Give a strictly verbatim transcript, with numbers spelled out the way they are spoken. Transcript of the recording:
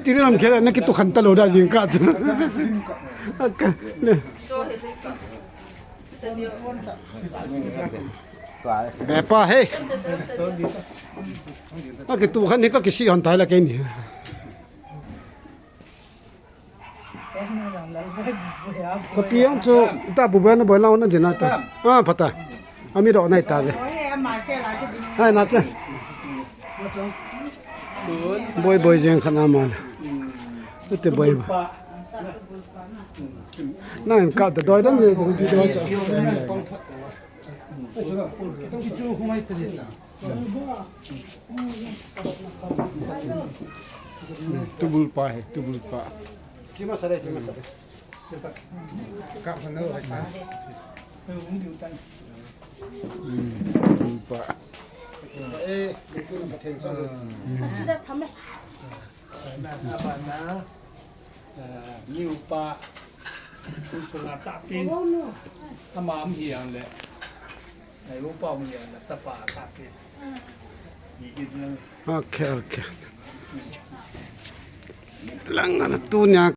Tiri lam khela na kitu khan ta lo da jing ka chu. Aka, ne. Be pa he. Ka kitu khan ni ka kisi han tai la ke ni. Ka pi ang chu ta bu ba na boi la na jina ta. Ah, pata. Ami ro nai ta ve. Ai na che. Boi boi jeng khan ama na. Te boi ba. Na en ka da doi dan ne doi cha. Tubul pa he, tubul pa. Chima sare, chima sare. Ka phone na. Hmm, tubul pa. Eh, Pathen chang. Asida thame. Na, na, ba na. Eh, ni upa. Upa na tapin. Ama am hiang le. Ai, upa um ya na sapa tapin. Ni gid lang. Okay, okay. Lang ana tu nya.